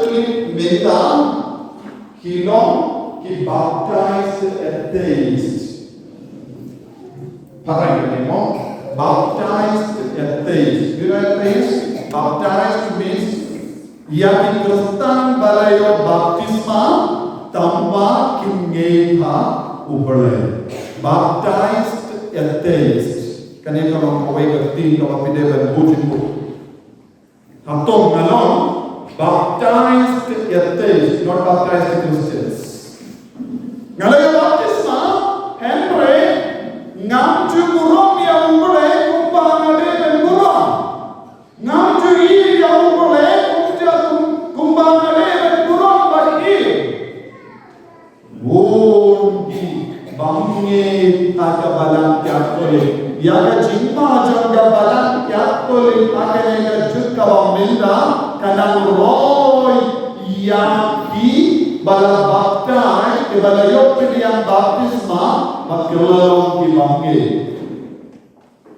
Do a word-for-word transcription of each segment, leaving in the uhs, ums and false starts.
Mynta ki long ki baptized atheist. Phareng kane mo, baptized atheist. You know atheist? Baptized means ïa ki Khristan ba la ïoh baptisma tangba kim ngeit ha U Blei. Baptized atheist. Kane ka long kawei ka ktien kaba phi dei ban buh jingmut. Hato nga long baptized atheists, not baptized Christians. Nga la ïoh baptisma, hynrei ngam ju burom ïa U Blei kumba nga dei ban burom. Ngam ju ïeit ïa U Blei kumta kum, kumba nga dei ban burom bad ïeit. Bun ki bym ngeit ha ka Balang Katholik. Ïa ka jingma jong ka Balang Katholik ha kane ka juk kaba mynta ka nang roi ïa ki ba la baptize, ki ba la ïoh pdiang baptisma, ba ki la long ki bym ngeit.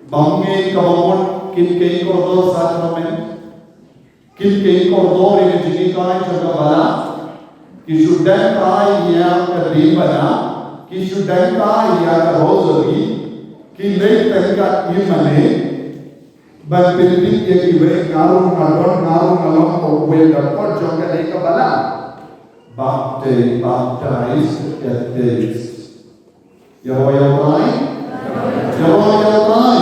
Bym ngeit kaba mut kin kheiñ kordor sakramen. Kin kheiñ kordor ïa ka jinghikai jong ka Balang. Ki shu dang kai ïa ka diengphna. Ki shu dang kai ïa ka rosary. Ki leit tang ka imane. Ban pyntip ïa kiwei, nga ruh nga don, nga ruh nga long kawei na ka kot jong kane ka Balang. Bapti-, baptized atheist. Ïaroh ïa U Trai. Ïaroh ïa U Trai.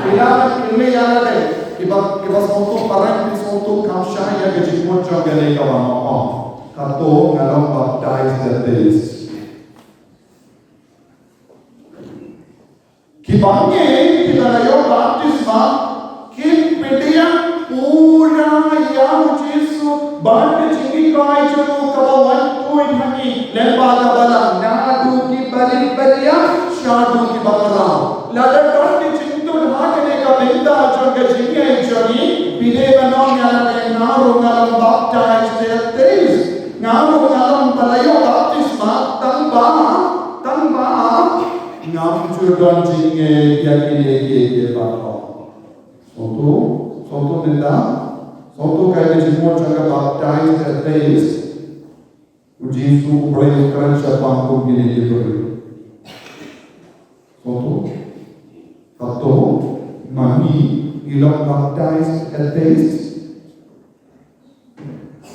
Phi lah ban kylli ïa lade. Kiba, kiba sngewthuh phareng, phi sngewthuh kham shai ïa ka jingmut jong kane kaba nga ong. Hato nga long baptized atheist? Ki bym ngeit, ki la ïoh baptisma, kin pdiang pura ïa U Jisu bad ka jinghikai jong u kaba wan tuid ha ngi lyngba ka Balang, naduh ki barit baliang shaduh ki bakhraw. Lada don ki jingtut ha kane ka bynta jong ka jingngeit jong ngi, phi dei ban ong ïa lade, nga ruh nga long baptized atheist. Nga ruh nga long ba la ïoh baptisma, tangba, tangba ngam ju don jingngeit ïa kine kiei kiei baroh. Sngewthuh, sngewthuh mynta, sngewthuh kaei ka jingmut jong ka baptized atheist. U Jisu U Blei u kren shaphang kum kine ki briew. Sngewthuh. Hato ma ngi ngi long baptized atheist?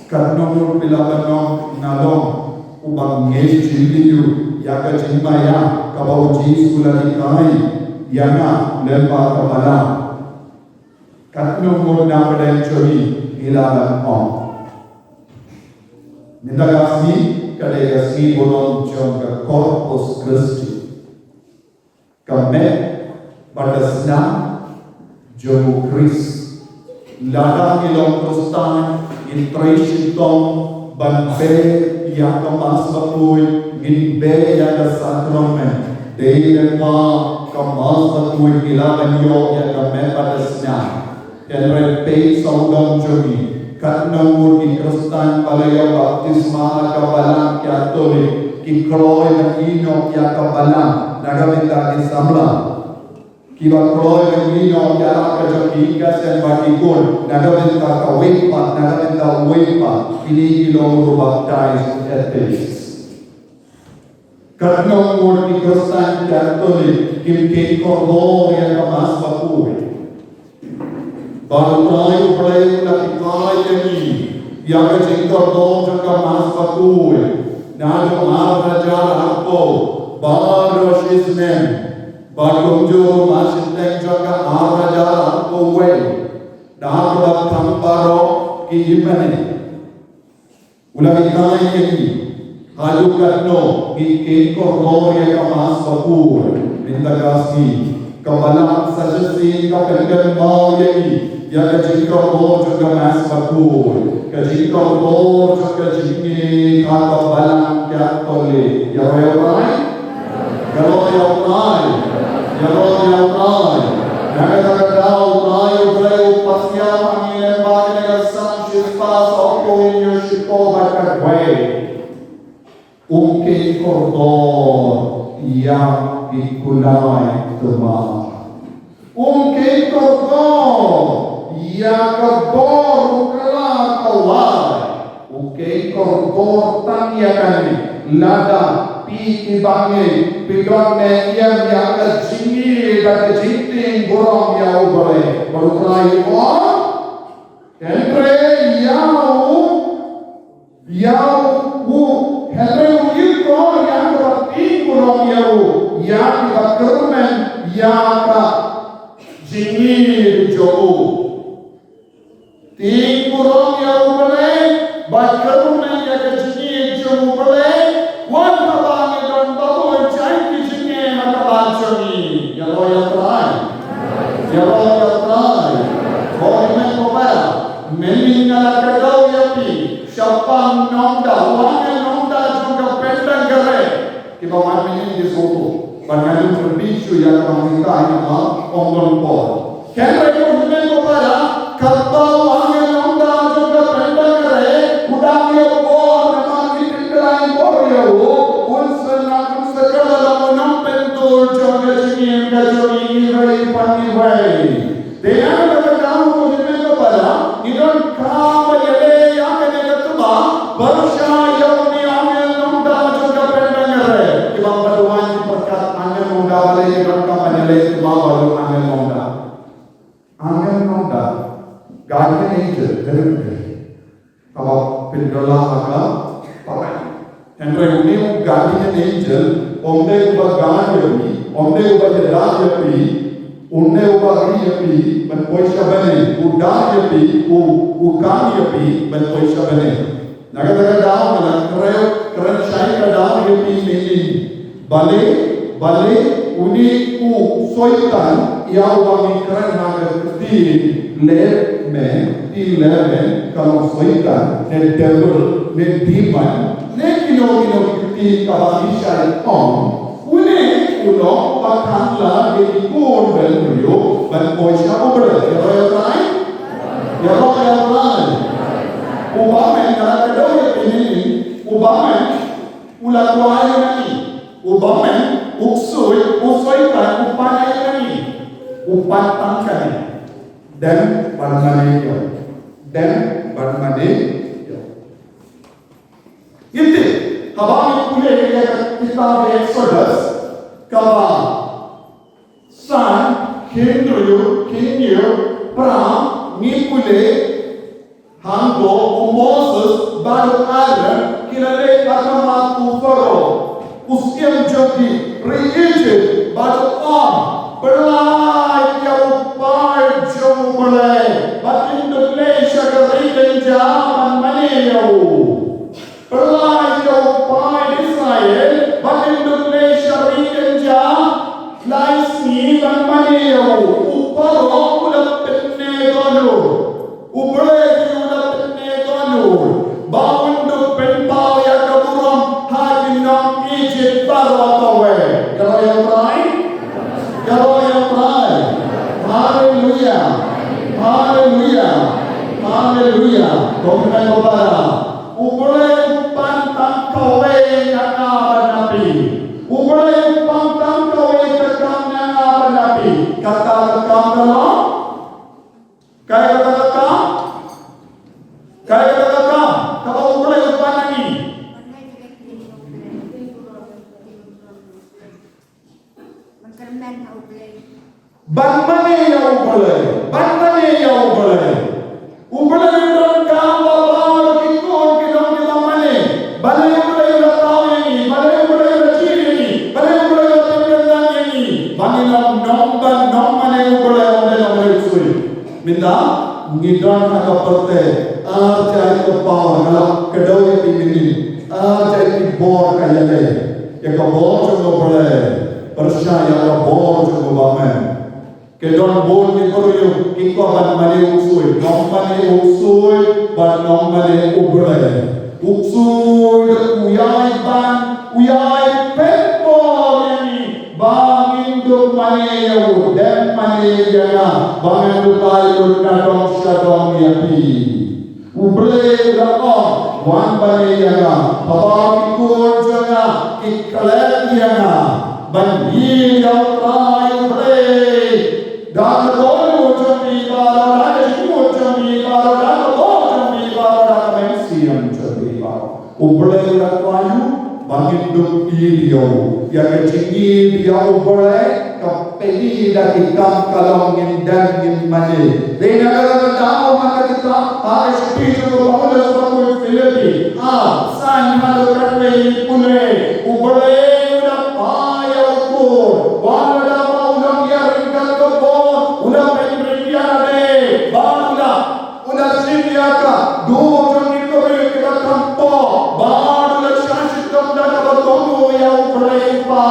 Katno ngut phi lah ban ong nga long uba ngeit jylliew ïa ka jingmaïa kaba U Jisu u la hikai ïa nga lyngba ka Balang? Katno ngut na pdeng jong ngi ngi lah ban ong? Mynta ka sngi ka dei ka sngi burom jong ka Corpus Christi. Ka met bad ka snam jong U Khrist. Lada ngi long Khristan, ngin trei shitom ban beh ïa ka Mass Bakhuid, ngin beh ïa ka sakramen. Dei lyngba ka Mass Bakhuid ngi lah ban ïoh ïa ka met bad ka snam. Hynrei peit sawdong jong ngi, katno ngut ki Khristan ba la ïoh baptisma ha ka Balang Katholik ki kloi ban ïehnoh ïa ka Balang na ka bynta ki samla. Kiba kloi ban ïehnoh ïa ka jong ki kynsan bad ki khun na ka bynta kawei pat, na ka bynta uwei pat, kine ki long ruh baptized atheists. Katno ngut ki Khristan Katholik kim kheiñ kordor ïa ka Mass Bakhuid. Bad U Trai U Blei u la hikai ïa ngi ïa ka jingkordor jong ka Mass Bakhuid naduh ar hajar arphew baroh shisnem. Bad kumjuh ruh ma shiteng jong ka ar hajar arphew wei. Da kaba khang baroh ki hynmen. U la hikai ïa ngi haduh katno ngin kheiñ kordor ïa ka Mass Bakhuid. Mynta ka sngi ka Balang sa shisien ka pynkynmaw ïa ngi ïa ka jingkordor jong ka Mass Bakhuid, ka jingkordor jong ka jingngeit ha ka Balang Katholik. Ïaroh ïa U Trai. Ïaroh ïa U Trai. Ïaroh ïa U Trai. Na kata ka daw U Trai U Blei u pasiam ha ngi lyngba kane ka san shispah sawphew hynñiew shiphew bad khatwei. Um kheiñ kordor ïa ki kulai thymmai. Um kheiñ kordor ïa ka bor u kylla kawei. Kordor tang ïa kane, lada phi ki bangeit phi don ne ïa ka jingïeit bad ka jingtieng burom ïa U Blei. Bad U Trai u ong, hynrei ïa u, ïa u, hynrei u ïoh ïa ka tieng burom ïa u, ïa ki ba kyrmen ïa ka jingïeit jong u. Tieng burom ïa U Blei, bad kyrmen ïa ka jingïeit jong U Blei, wat haba ngi don babun jait ki jingeh ha ka lad jong ngi. Ïaroh ïa U Trai. Ïaroh ïa U Trai. Ko hynmen ko para, mynnin nga la kdew ïa phi shaphang nongda, u angel nongda jong ka bynta ka rei. Kiba wan mynnin ki sngewthuh ba ngan ym pynbit shuh ïa kaba ngi ïa ka ong don por. Hynrei ko hynmen ko para, katba u angel nongda jong ka bynta ka rei u dang ïoh bor namar ngi pynkylla bor ïa u, un sa nang un sa kylla long u nongpyntur jong ka jingim ka jong ngi iwei pa iwei. Te na kata ka daw ko hynmen ko para, ngi donkam ban ïaleh ïa kane ka tnga pyrshah ïa une u angel nongda jong ka bynta ka rei. Kiba pat wan ki pyrkhat angel nongda, balei ngi donkam ban ïaleh tnga ba u angel nongda. Angel nongda, guardian angel, very, very. Kaba pynkylla ha ka palat. Hynrei une u guardian angel, um dei uba guard ïa phi, um dei uba ïada ïa phi, um dei uba ri ïa phi ban poi sha bneng, u da ïa phi, u, u kam ïa phi ban poi sha bneng. Na kata ka daw nga la kren, kren shai ka daw ïa phi mynnin. Balei, balei une u Soitan, ïa uba ngi kren ha ka ktien Lep Mem, ktien Lep Mem, ka long Soitan, ne devil, ne demon, ne kino kino ki ktien kaba ngi shait ong. Une u long uba khang la ïa ki khun bynriew ban poi sha U Blei. Ïaroh ïa U Trai? Ïaroh ïa U Trai. U bymman, nga la kdew ïa phi mynnin, u bymman, u la kwah ïa ngi. U bymman, u ksuid, u Soitan, u pan ïa ngi. U pan tang kane. Dem ban mane ïa u. Dem ban mane ïa u. Ngi tip, haba ngi pule ïa ka kitab Exodus, kaba san, hynriew, hynñiew, phra, ngi pule, hangto u Moses bad u Aaron ki la leit ha khmat u Pharaoh, u syiem jong ki ri Egypt, bad u ong, pyllait ïa u paid jong U Blei, ba kin dup leit sha ka ri kynja ban mane ïa u. Pyllait ïa u paid Israel, ba kin dup leit sha ri kynja lai sngi ban mane ïa u. U Pharaoh u la pyndonkam. U Blei u la pyndonkam ba un dup pynpaw ïa ka burom ha ki nong Egypt baroh kawei. Ïaroh ïa U Trai. Ïaroh ïa U Trai. Haleluia. Haleluia. Haleluia. Kong kong para. U Blei u pan tang kawei na nga bad na phi. U Blei u pan tang kawei ka kam na nga bad na phi. Kata ka kam ka long? Kaei kata ka kam? Kaei kata ka kam kaba U Blei u pan na ngi? Ban mane ïa U Blei. Ban mane ïa U Blei. U Blei u donkam ba baroh ki khun ki long kiba mane. Balei U Blei u la thaw ïa ngi? Balei U Blei u la jhieh ïa ngi? Balei U Blei u la pynkyntang ïa ngi? Ba ngin long nongban nongmane U Blei, ym dei nongmane u ksuid. Mynta ngi don ha ka pyrthei ar jait ka paw, nga la kdew ïa phi mynnin, ar jait ki bor ka ïaleh. Ïa ka bor jong U Blei, pyrshah ïa ka bor jong u bymman. Ki don bun ki briew ki kwah ban mane u ksuid, nongmane u ksuid bad nongmane U Blei. U ksuid u ïai ban, u ïai pynbor ïa ngi ba ngin dup mane ïa u. Dem mane ïa nga ba ngan dup ai lut na dong sha dong ïa phi. U Blei u la ong, wan mane ïa nga. Haba ki khun jong nga ki klet ïa nga ban ïeit ïa U Trai U Blei da ka dohnud jong phi baroh, da ka jingmut jong phi baroh, da ka bor jong phi baroh, da ka mynsiem jong phi baroh. U Blei u la kwah ïa u ba ngin dup ïeit ïa u. Ïa ka jingïeit ïa u Blei ka pynlong da ki kam, ka long ngin dem ngin mane. Dei na ka daw ha ka kitab, ha ka shithi jong u Paulus sha ki Philippi. Ah, san ha ka kane pule. U Blei u la phah ïa u Khun. Wat la ba u long ïaryngkat ka bor, u la pynrem ïa lade. Bad u la U la shim ïa ka dur jong ki briew kiba kham pop, bad u la shah shitom da kaba kohnguh ïa U Blei Kpa.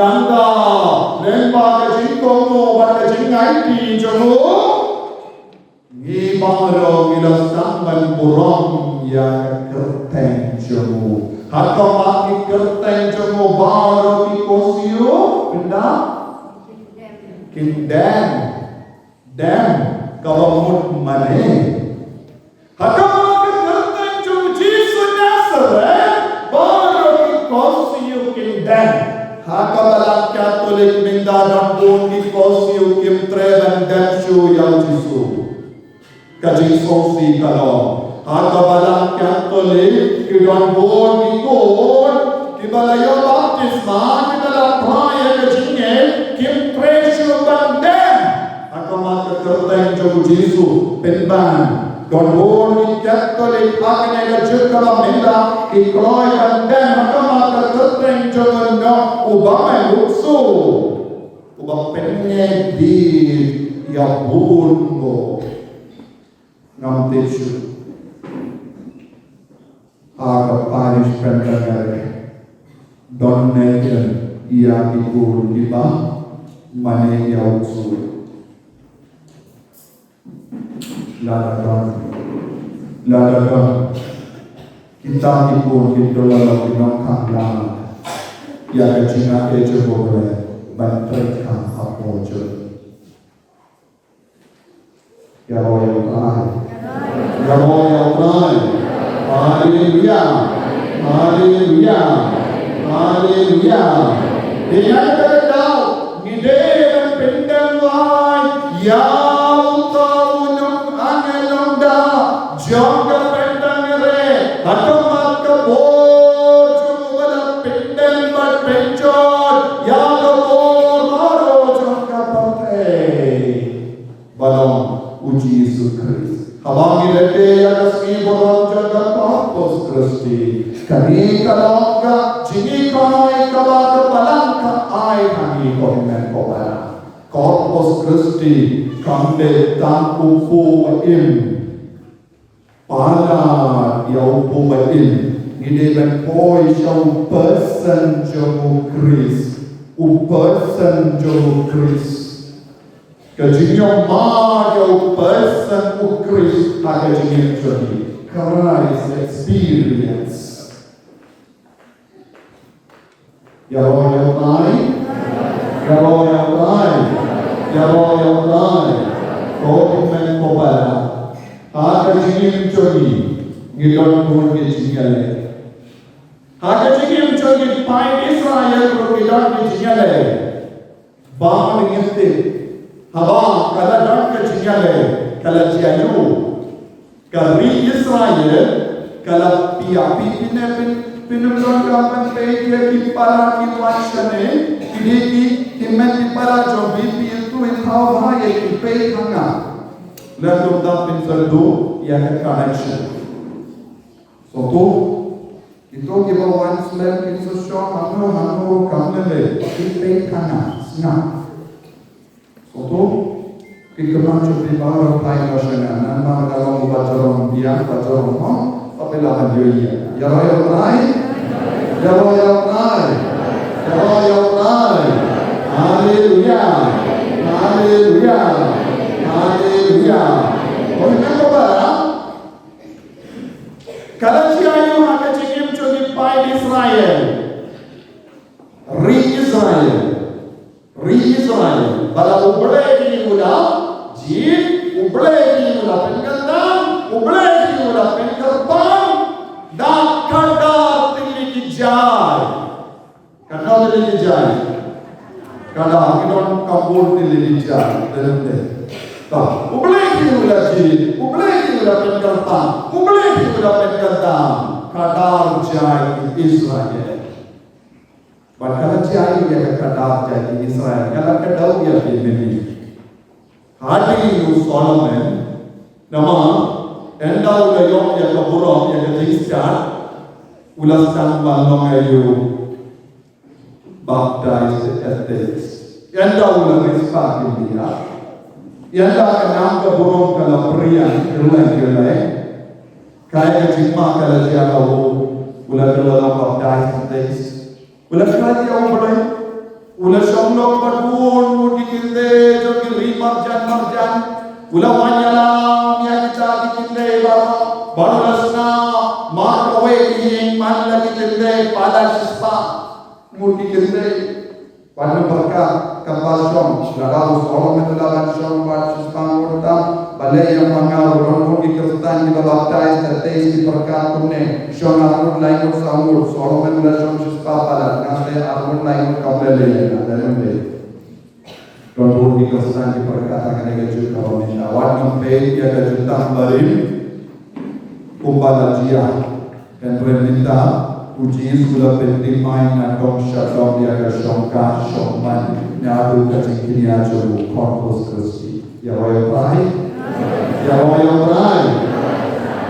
Nangta, lyngba ka jingkohnguh bad ka jingaiti jong u, ngi baroh ngi la sdang ban burom ïa ka kyrteng jong u. Ha khmat ki kyrteng jong u baroh ki korsiew kin da, kin dem. Dem, kaba mut mane. Ha khmat ka kyrteng jong u Jisu Nasareth, baroh ki korsiew kin dem. Ha ka Balang Katholik mynta don bun ki korsiew kim treh ban dem shuh ïa u Jisu. Ka jingsngewsih ka long, ha ka Balang Katholik ki don bun ki khun kiba la ïoh baptisma, kiba la phah ïa ka jingngeit, kim treh shuh ban dem ha khmat ka kyrteng jong u Jisu. Pynban, don bun ki Katholik ha kane ka juk kaba mynta ki kloi ban dem ha khmat ka kyrteng jong u Bamon Buksu, uba pynngeit ïa bun bun. Ngam tip shuh ha ka parish Pentangare don ne ïa ki khun kiba mane ïa u Jisu. Lada don, lada don, kita ki khun kin ïoh long ki nongkhang lad ïa ka jingaiei jong U Blei ban trei kham hapoh jong. Ïaroh ïa U Trai. Ïaroh ïa U Trai. Haleluya. Haleluya. Haleluya. Ïa kata ka daw ngi dei ban pyndem lai ïa uta u nongangnud longda jong ka Pentangare ha khmat ka bor jong uba la pyndem bad pynjot ïa ka bor baroh jong ka pyrthei. Ba long u Jisu Khrist. Haba ngi leit ïa ka sngi burom jong ka Corpus Christi, kane ka long ka jinghikai kaba ka Balang ka ai ha ngi, ko hynmen ko para. Corpus Christi kam dei tang u pop ba im. Palat ïa u pop ba im, ngi dei ban poi sha u person jong u Khrist. U person jong u Khrist. Ka jingïohmad ïa u person u Khrist ha ka jingim jong ngi. Christ experience. Ïaroh ïa U Trai. Ïaroh ïa U Trai. Ïaroh ïa U Trai. Ko hynmen ko para, ha ka jingim jong ngi ngi don bun ki jingïaleh. Ha ka jingim jong ki paid Israel ruh ki don ki jingïaleh. Ba ngin tip, haba ka la don ka jingïaleh, ka la jia ïa u. Ka ri Israel ka la pia, phi, phi ne phin, phin ym donkam ban peit ïa ki para ki wait shane, ki dei ki, ki met ki para jong phi, phi ïathuh ïathaw bha ïa ki, peit ha nga. Lada kumta phin sa duh ïa ka connection. Soto, ito kiba wan slem kin sa shong hangno hangno kam lei lei, phi peit ha nga, sngap. Soto, ki kynmaw jong phi baroh phai noh sha nga, namar nga long uba jrong biang, uba jrong hok, ba phi lah ban ïohi ïa nga. Ïaroh ïa U Trai. Ïaroh ïa U Trai. Ïaroh ïa U Trai. Haleluya. Haleluya. Haleluya. Oi, ka kaba ka la jia ïa u ha ka jingim jong ki paid Israel. Ri Israel. Ri Israel. Ba la U Blei ki u la jied, U Blei ki u la pynkyrdan, U Blei ki u la pynkyrpang. Da kata tylli ki jai. Katno tylli ki jai? Kata ki don ka bun tylli ki jai. Te, te. Ta, U Blei ki u la jied, U Blei ki u la pynkyrpang, U Blei ki u la pynkyrdan. Khadar jait ki Israel. Bad ka la jia ïa ka khadar jait ki Israel, ka la kdew ïa ki mynmiet. Hadien u Solomon, namar ynda u la ïoh ïa ka burom ïa ka jingstad, u la sdang ban long aïu? Baptized atheist. Ynda u la riewspah ki biang, ynda ka nam ka burom ka la pyrshang kylleng kylleng, kaei ka jingma ka la jia ha u? U la kylla long baptized atheist. U la khlad ïa U Blei. U la shong lok bad bun ngut ki kynthei jong ki ri marjan marjan. U la wan ïalam ïa kita ki kynthei baroh. Bad u la shna mar kawei ki ïing man la ki kynthei palat shispah ngut ki kynthei. Wat nym pyrkhat, katba shong, lada u Solomon u la ban shong bad shispah ngut tam, balei ïa ma nga ruh ngut ki Khristan kiba baptized, te ki pyrkhat kumne, shong ar ngut lai ngut saw ngut, Solomon u la shong shispah palat, nga te ar ngut lai ngut kam lei lei, nga te lei lei. Don ngut ki Khristan ki pyrkhat ha kane ka juk kaba mynta, wat nym peit ïa ka jutang barim, kumba la jia. Hynrei mynta u Jisu u la pynthymmai na dong sha dong ïa ka shongkha shongman naduh ka jingkñia jong u Corpus Christi. Ïaroh ïa U Trai. Ïaroh ïa U Trai.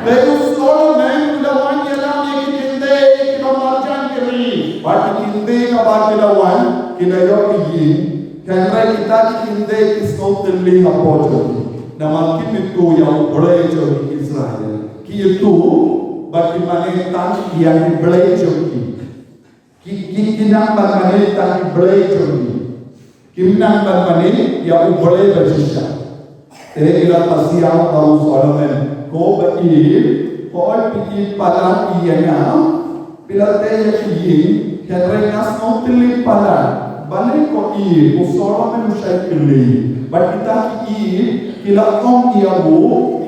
Te u Solomon u la wan ïalam ïa ki kynthei kiba marjan ki ri. Bad ki kynthei kaba ki la wan ki la ïoh ki ïing. Hynrei kita ki kynthei ki sngewtylli hapoh jong ki. Namar kim ithuh ïa U Blei jong ki Israel. Ki ithuh ba ki mane tang ïa ki blei jong ki. Ki, ki, ki nang ban mane tang ki blei jong ki. Kim nang ban mane ïa U Blei ba shisha. Te ki la pasiaw ha u Solomon. Ko ba ïeit, ko oi phi ïeit palat ïa nga. Phi la tei ïa ki ïing, hynrei nga sngewtylli palat. Balei ko ïeit, u Solomon u shait kylli. Bad kita ki ïeit, ki la ong ïa u,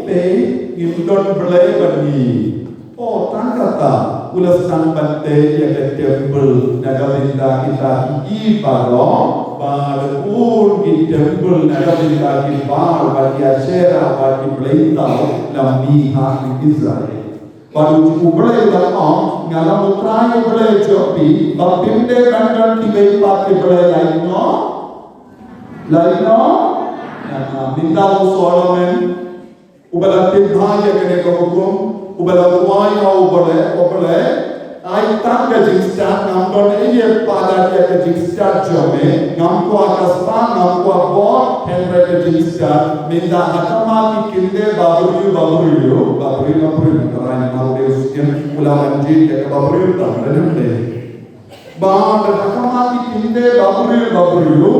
peit, ngim don blei bad ngi. O, tang kata, u la sdang ban tei ïa ka temple, na ka bynta kita ki ïeit baroh, bad bun ki temple, na ka bynta ki Baal, bad ki Asherah, bad ki blei thaw, la mih ha ki Israel. Bad u Blei u la ong, nga long U Trai U Blei jong phi, ba phim dei ban don kiwei pat ki blei lait noh. Lait noh. Ïa, mynta u Solomon uba la tip bha ïa kane ka hukum, uba la duwai ha U Blei, U Blei, ai tang ka jingstad, ngam don ei ei palat ïa ka jingstad jong me, ngam kwah ka spah, ngam kwah bor, hynrei ka jingstad, mynta ha khmat ki kynthei babriew, babriew, babriew, babriew, ka rai na u dei u skim, u la wan jied ïa ka babriew tang, da nym dei. Bad ha khmat ki kynthei babriew, babriew,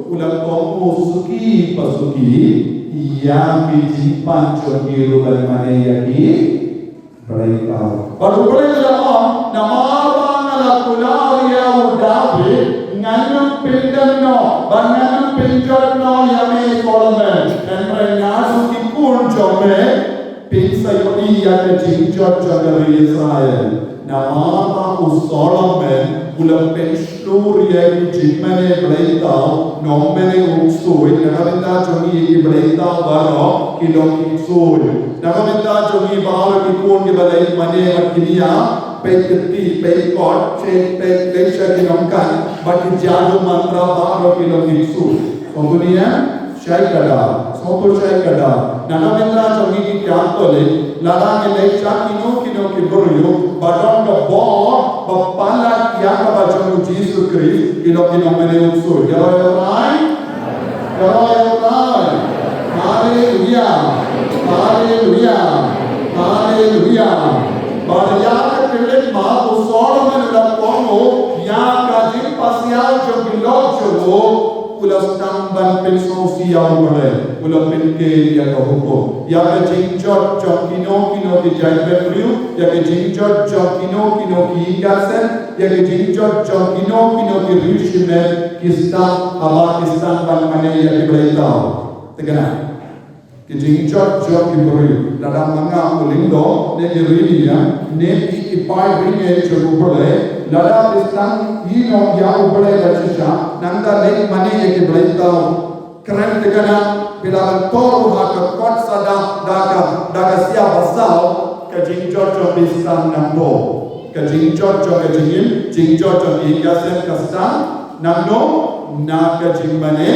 u la kohnguh suki pa suki ïa ki jingpan jong ki ruh ban mane ïa ki blei thaw. Bad U Blei u la ong, namar ba nga la kular ïa u David, ngan ym pyndem noh, bad ngan ym pynjot noh ïa me Solomon. Hynrei naduh ki khun jong me, phin sa ïohi ïa ka jingjot jong ka ri Israel. Namar ba u Solomon u la pynshlur ïa ki jingmane blei thaw, nongmane u ksuid, na ka bynta jong ngi ki blei thaw baroh ki long ki ksuid. Na ka bynta jong ngi baroh ki khun kiba leit mane bad ki nia, peit kti, peit kot, peit, peit, peit sha ki nongkat, bad ki jadu mantra baroh ki long ki ksuid. Sngewthuh ne em? Shai kata, sngewthuh shai kata. Na ka bynta jong ngi ki Katholik, lada ngi leit sha kino kino ki briew ba don ka bor ba palat ïa kaba jong u Jisu Khrist, ki long ki nongmane u ksuid. Ïaroh ïa U Trai? Ïaroh ïa U Trai? Haleluya. Haleluya. Haleluya. Bad ïa ka khyllipmat u Solomon u la kohnguh ïa ka jingpasiaw jong ki lok jong u. U la sdang ban pynsngewsih ïa U Blei, u la pynkheiñ ïa ka hukum. Ïa ka jingjot jong kino kino ki jaitbynriew, ïa ka jingjot jong kino kino ki ïing ki sem, ïa ka jingjot jong kino kino ki riewshimet, ki sdang, haba ki sdang ban mane ïa ki blei thaw. Te kane ki jingjot jong ki briew, lada ma nga u lyngdoh, ne ki riewnia, ne ki, ki paidbynriew jong U Blei, lada phi sdang ïehnoh ïa U Blei ba shisha, nangta leit mane ïa ki blei thaw. Kren te kane, phi la ban thoh ruh ha ka kot sa da, da ka, da ka sia ba saw, Ka jingjot jong phi sdang nangno? Ka jingjot jong ka jingim, jingjot jong phi ka sdang, ka sdang nangno? Na ka jingmane,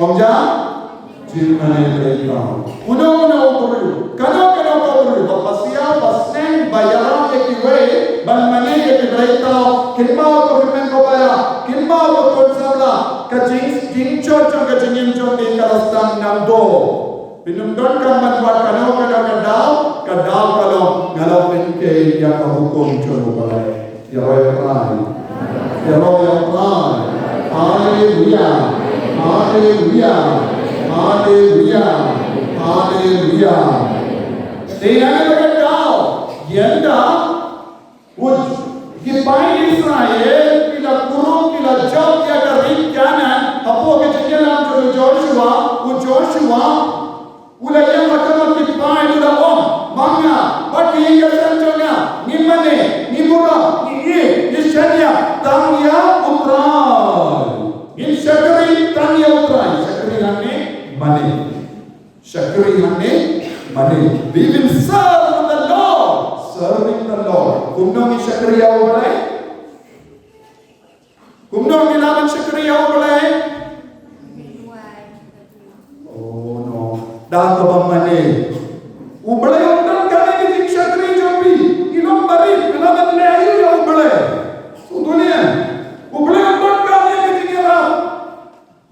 ong ja, jingmane breakdown. Uno uno u briew, kano kano ka briew, ba pasiaw, ba sneng, ba ïarap ïa kiwei, ban mane ïa ki breakdown, kynmaw ko hynmen ko para, kynmaw ko khun samla, ka jing, jingjot jong ka jingim jong phi ka la sdang nangno? Phin ym donkam ban wad kano kano ka daw, ka daw ka long, nga la pynkheiñ ïa ka hukum jong U Blei. Ïaroh ïa U Trai. Ïaroh ïa U Trai. Haleluya. Haleluya. Haleluya. Haleluya. Te ïa ka daw, ïa ka daw, u, ki paid Israel ki la kurup, ki la jop ïa ka ri Kanaan hapoh ka jingïalam jong u Joshua. U Joshua u la ïeng ha khmat ki paid, u la ong, ma nga bad ki ïing ki sem jong nga, ngi mane, ngi burom, ngi ïeit, ngi shaniah tang ïa U Trai. Ngin shakri tang ïa U Trai. Shakri hangne mane. Shakri hangne mane. We will serve the Lord. Serving the Lord. Kumno ngin shakri ïa U Blei? Kumno ngin lah ban shakri ïa U Blei? Oh no. Da kaba mane. U Blei um donkam ïa ka jingshakri jong phi. Ngi long barit, ngi lah ban leh aïu ïa U Blei? Sngewthuh ne em? U Blei um donkam ïa ka jingïarap.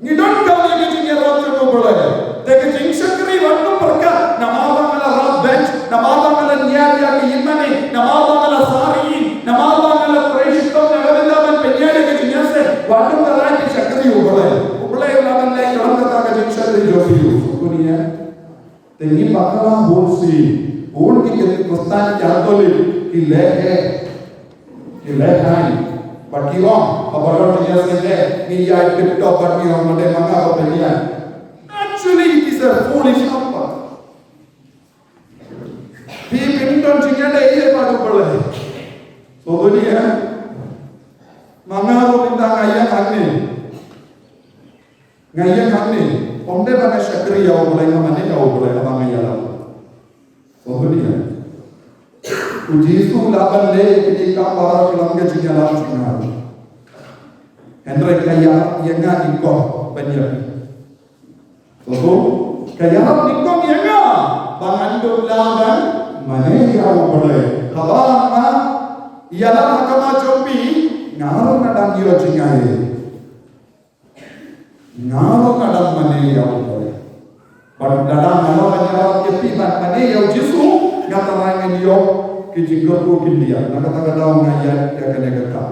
Ngi donkam ïa ka jingïarap jong U Blei. Te ka jingshakri wat nym pyrkhat namar ba nga la rah bench, namar ba nga la ñiad ïa ka ïingmane, namar ba nga la sah ïing, namar ba nga la trei shitom, nga la ïoh ban pynïaid ïa ka jingïaseng. Wat nym kyrpad ïa ka jingshakri U Blei. U Blei u lah ban leh ïa kata ka jingshakri jong phi. Sngewthuh ne em? Te ngi bakla bun sien, bun ki Khristan Katholik ki leh, ki leh hi. Bad ki ong, haba don jingïaseng, ngi ïaid tip top bad ngi ong, ma dei ma nga ba pynïaid. Actually, it is a foolish comfort. Phi phin don jingïadei bad U Blei. Sngewthuh ne em? Ma nga ruh mynta nga ïeng hangne. Nga ïeng hangne, ym dei ba nga shakri ïa U Blei, nga mane ïa U Blei haba nga ïalam. Sngewthuh ne em? U Jisu u lah ban leh ïa kine ki kam baroh ha ka jingïalam jong nga. Hynrei ka ïarap ïa nga nyngkong ban ïa phi. Sngewthuh? Ka ïarap nyngkong ïa nga ba ngan ym lah ban mane ïa U Blei. Haba nga ïalam ha khmat jong phi, nga ruh nga dang ïoh jingaiei. Nga ruh nga dang mane ïa U Blei. Bad lada nga la ïarap ïa phi ban mane ïa U Jisu, nga tharai ngan ïoh ki jingkyrkhu khyndiat. Na kata ka daw nga ïaid ïa kane ka kam.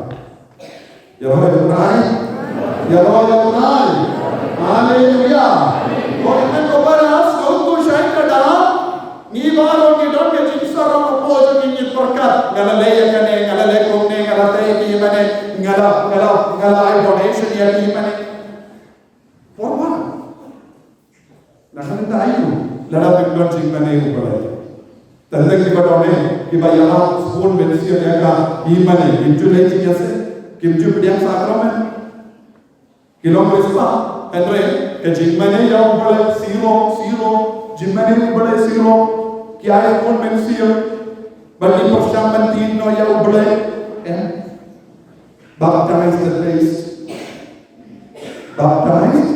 Ïaroh ïa U Trai. Ïaroh ïa U Trai. Haleluya. Ko hynmen ko para, sngewthuh shai ka daw. Ngi baroh ngi don ka jingsarong hapoh jong ngi, ngi pyrkhat, nga la leh ïa kane, nga la leh kumne, nga la tei ïa ki mane, nga la, nga la, nga la ai donation ïa ki mane. For what? Na ka bynta aïu? Lada phim don jingmane ïa U Blei. Teng teng kiba don, eh, kiba ïalap spoon mynsiem ïa ka, ki mane, kim ju leh jingïaseng, kim ju pdiang sakramen. Ki long riewspah, hynrei ka jingmane ïa U Blei syriem, syriem, jingmane ïa U Blei syriem, ki ai bun mynsiem, bad ki pyrshang ban tied noh ïa U Blei, eh? Baptized atheist. Baptized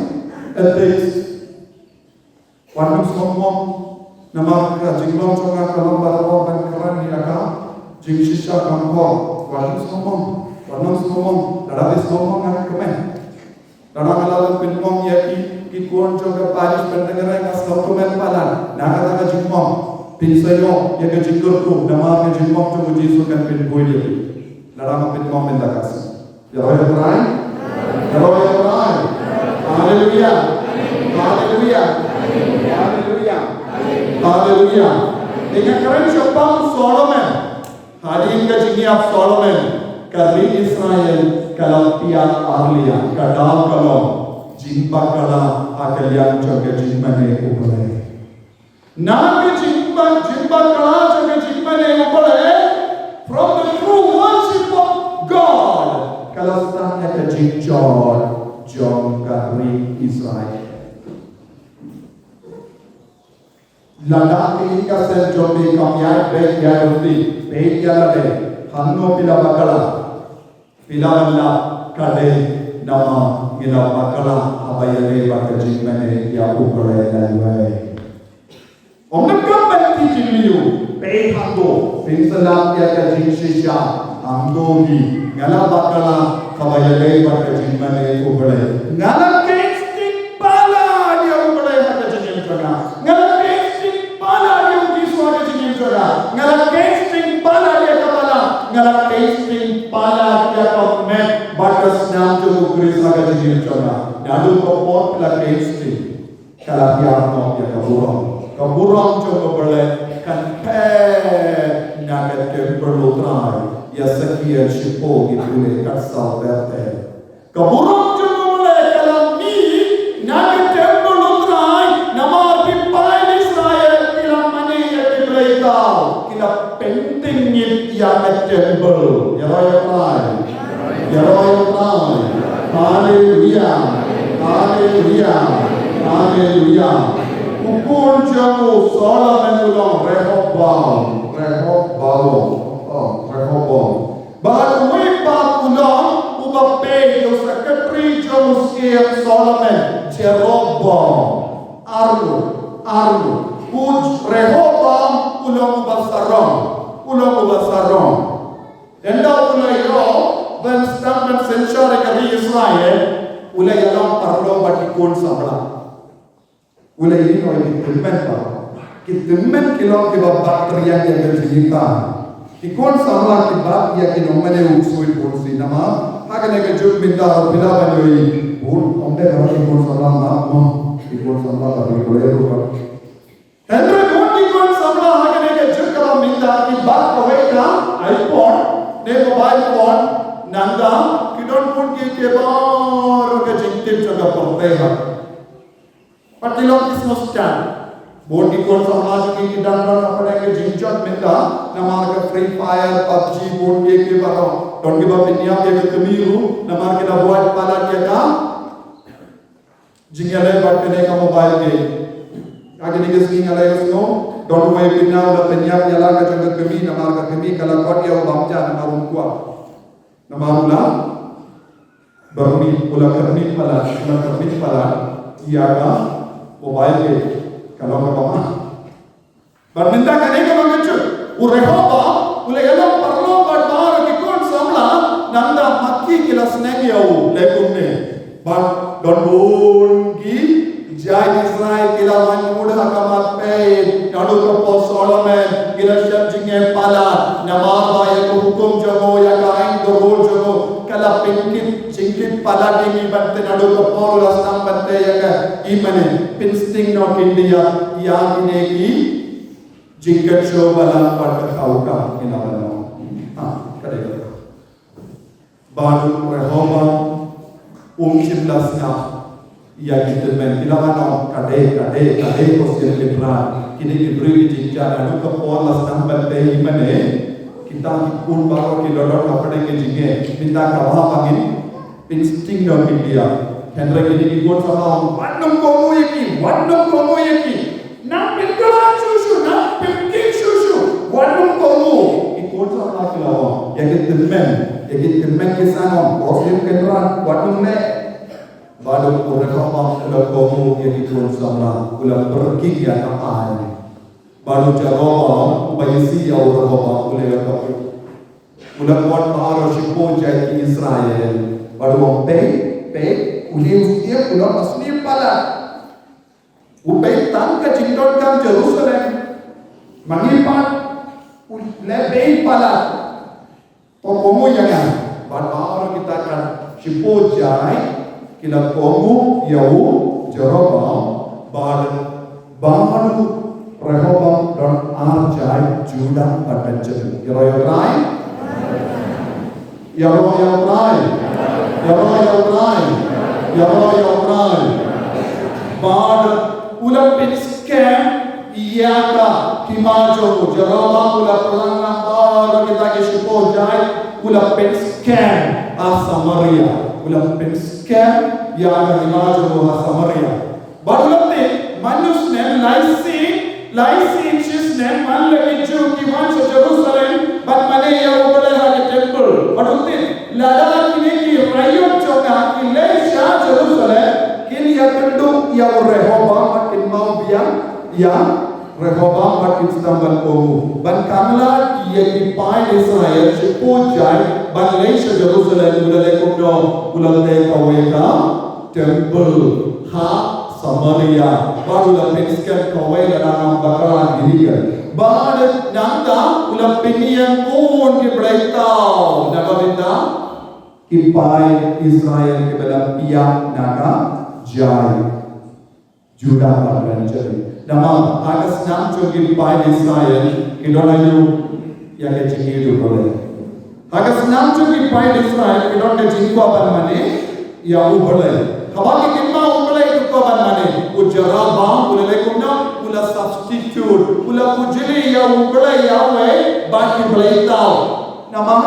atheist. Wat nym sngewmong, namar ka jinglong jong nga ka long ban, ban kren ïa ka jingshisha kham khor. Wat nym sngewmong, wat nym sngewmong, lada phi sngewmong ngan kmen. Lada nga la pynmong ïa ki, ki khun jong ka parish, pyndengrei, nga sngewkmen palat na kata ka jingmong. Phin sa ïoh ïa ka jingkyrkhu, namar ka jingmong jong U Jisu kan pynbeit ïa phi. Lada nga pynmong mynta ka sngi. Ïaroh ïa U Trai. Ïaroh ïa U Trai. Haleluya. Haleluya. Haleluya. Haleluya. Te nga kren shaphang Solomon. Hadien ka jingïap Solomon, ka ri Israel ka la piat arliang, ka daw ka long jingbakla ha ka liang jong ka jingmane U Blei. Na ka jingba-, jingbakla jong ka jingmane U Blei, from the true worship of God, ka la sdang ïa ka jingjot jong ka ri Israel. Lada phi ka seng jong phi kam ïaid beit ïaid ruh phi, peit ïa lade, hangno phi la bakla. Phi la ban lap ka dei namar ngi la bakla haba ïadei bad ka jingmane ïa U Blei laiwei. Ym donkam ban tip jingmane, peit hangto, phin sa lap ïa ka jingshisha, hangto hi, nga la bakla haba ïadei bad ka jingmane U Blei. Nga la khein sting palat ïa U Blei ha ka jingim jong nga. Nga la khein sting palat ïa U Jisu ha ka jingim jong nga. Nga la khein sting palat ïa ka balang. Nga la khein sting palat ïa ka met bad ka snam jong U Khrist ha ka jingim jong nga. Naduh ka por phi la khein sting, ka la hiar noh ïa ka burom. Ka burom jong U Blei kan phet na ka templ U Trai, ïa Esekiel shiphew ngi pule kat saw ter ter. Ka burom jong U Blei ka la mih na ka templ U Trai, namar ki paid Israel ki la mane ïa ki blei kaw, ki la pynthing ngit ïa ka templ. Ïaroh ïa U Trai. Ïaroh ïa U Trai. Haleluia. Haleluia. Haleluia. U khun jong u Solomon u long Rehoboam. Rehoboam. Oh, Rehoboam. Bad uwei pat u long uba peit, u secretary jong u syiem Solomon, Jeroboam. Arngut, arngut. U Rehoboam u long uba sarong. U long uba sarong. Ynda u la ïoh ban sdang ban synshar ïa ka ri Israel, u la ïalong paralok bad ki khun samla. U la ïoh ïa ki tymmen ba, ki tymmen ki long kiba bat triang ïa ka jingïatai. Ki khun samla ki bat ïa ki nongmane u ksuid bun sien namar ha kane ka juk mynta ruh phi lah ban ïohi bun, ym dei ba ki khun samla map mo, ki khun samla ba ki kloi ruh ba. Hynrei bun ki khun samla ha kane ka juk kaba mynta ki bat kawei ka iPod ne mobile phone, nangta ki don bun kiei kiei baroh, ka jingtip jong ka pyrthei ha. Pat ki long ki sngewsih. Bun ki khun samla jong ngi ki dang don hapdeng ka jingjot mynta namar ka Free Fire, PUBG, bun kiei kiei baroh. Don kiba pynïap ïa ka kmie ruh namar ki la buaid palat ïa ka jingïaleh bad kane ka mobile game. Ha kine ki sngi nga la ïohsngew, don uwei u khynnah u la pynïap ïa la ka jong ka kmie namar ka kmie ka la kot ïa u bam ja namar um kwah. Namar u la byrngem, u la kyrmen palat, u la kyrmen palat ïa ka mobile game, ka long kaba ma. Bad mynta kane kaba nga jut, u Rehoboam u la ïalong paralok bad baroh ki khun samla, nangta ma ki ki la sneng ïa u, leh kumne. Bad don bun ki jait Israel ki la wan mut ha khmat peit naduh ka por Solomon, ki la shah jingeh palat namar ba ïa ka hukum jong u, ïa ka aiñ ka rule jong u ka la pynkit jingkit palat ïa ngi, bad te naduh ka por u la sdang ban tei ïa ka, i mane pynsting noh khyndiat ïa kine ki jingkyrshan ba la pat ka khaw ka ïa la ban long. Ha, ka dei ka. Bad u Rehoboam um shym la sngap ïa ki tymmen, ki la ban ong ka dei, ka dei, ka dei ko sien ki trai. Kine ki briew ki jingjia, naduh ka por la sdang ban tei i mane. Kita ki khun baroh ki la don hapdeng ki jingeh. Mynta ka ba ba ngin pynsting noh khyndiat. Hynrei kine ki khun samla ong, wat nym kohnguh ïa ki, wat nym kohnguh ïa ki. Nang pynkhlaiñ shuh shuh, nang pynkhih shuh shuh, wat nym kohnguh. Ki khun samla ki la ong, ïa ki tymmen, ïa ki tymmen ki sa ong, ko sien kynran, wat nym leh. Bad u Rehoboam u la kohnguh ïa ki khun samla, u la pyrkhing ïa ka aiñ. Bad u Jeroboam uba isih ïa u Rehoboam u la ïa ka, u la khot baroh shiphew jait ki Israel. Bad u ong, peit, peit, une u syiem u long ba sniew palat. U peit tang ka jingdonkam Jerusalem. Ma ngi pat u leh beit palat. To kohnguh ïa nga. Bad baroh kita kan shiphew jait ki la kohnguh ïa u Jeroboam bad, bad u Rehoboam don ar jait Judah bad Benjamin. Ïaroh ïa u Trai. Ïaroh ïa u Trai. Ïaroh ïa u Trai. Ïaroh ïa u Trai. Bad u la pynskhem ïa ka hima jong u. Jeroboam u la pynlang namar kita ki shiphew jait, u la pynskhem ha Samaria. U la pynskhem ïa ka hima jong u ha Samaria. Bad u la tip, man u snem lai sien Lai sien shisnem man la ki Jiw ki wan sha Jerusalem ban mane ïa U Blei ha ki temple. Bad u tip, lada kine ki raiot jong nga ki leit sha Jerusalem, kin ïakynduh ïa u Rehoboam bad kin mawbiang ïa Rehoboam bad kin sdang ban kohnguh. Ban kam lad ïa ki paid Israel shiphew jait ban leit sha Jerusalem, u la leh kumno? U la teh kawei ka temple ha Samaria, bad u la pynskhem kawei la dang bakla Gilgal. Bad nangta u la pynïeng bun ki bleitaw na ka bynta ki paid Israel kiba la piak na ka jaiñ. Judah bad Benjamin. Namar ha ka snam jong ki paid Israel ki don aïu? Ïa ka jingïeit U Blei. Ha ka snam jong ki paid Israel ki don ka jingkwah ban mane ïa U Blei. Haba ki kynmaw U Blei ki kwah ban mane, u Jeroboam u la leh kumno? U la substitute, u la pujli ïa U Blei ïa uwei bad ki bleitaw. Namar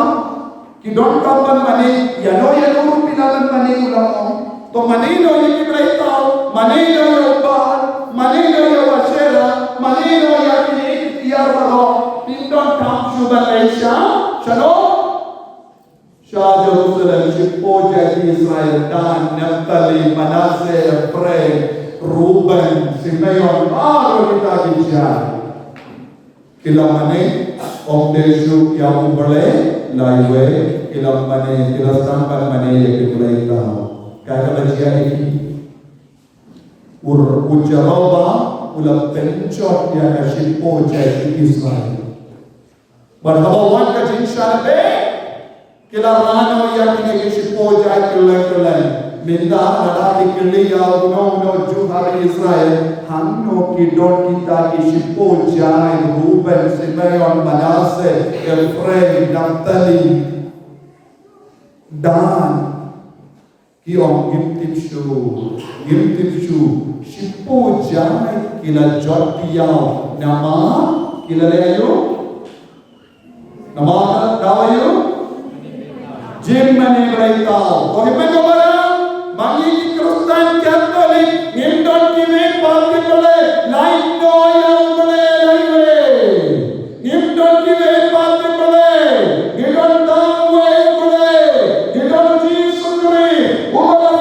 ki donkam ban mane ïano ïano ruh phi lah ban mane, u la ong. To mane noh ïa ki bleitaw, mane noh ïa u Baal, mane noh ïa u Asherah, mane noh ïa kine ki tiar baroh. Phim donkam shuh ban leit sha, shano? Sha Jerusalem. Shiphew jait ki Israel, Dan, Naphtali, Manasseh, Ephraim, Reuben, Simeon, baroh kita ki jait. Ki la mane, ym dei shuh ïa U Blei laiwei, ki la mane, ki la sdang ban mane ïa ki bleitaw. Kaei kaba jia ïa ki? U, u Jeroboam u la pynjot ïa ka shiphew jait ki Israel. Bad haba wan ka jingshah lehbeiñ, ki la rah noh ïa kine ki shiphew jait kylleng kylleng. Mynta lada phi kylli ïa uno uno Jiw ha ri Israel, hangno ki don kita ki shiphew jait, Reuben, Simeon, Manasseh, Ephraim, Naphtali, Dan? Ki ong ngim tip shuh, ngim tip shuh. Shiphew jait ki la jot diaw, namar ki la leh aïu? Namar ka daw aïu? Jingmane bleitaw. Ko hynmen ko para, ma ngi ki Khristan Katholik ngim don kiwei pat ki blei, lait noh ïa U Blei laiwei. Ngim don kiwei pat ki blei, ngi don tang uwei U Blei, ngi don U Jisu Khrist, uba la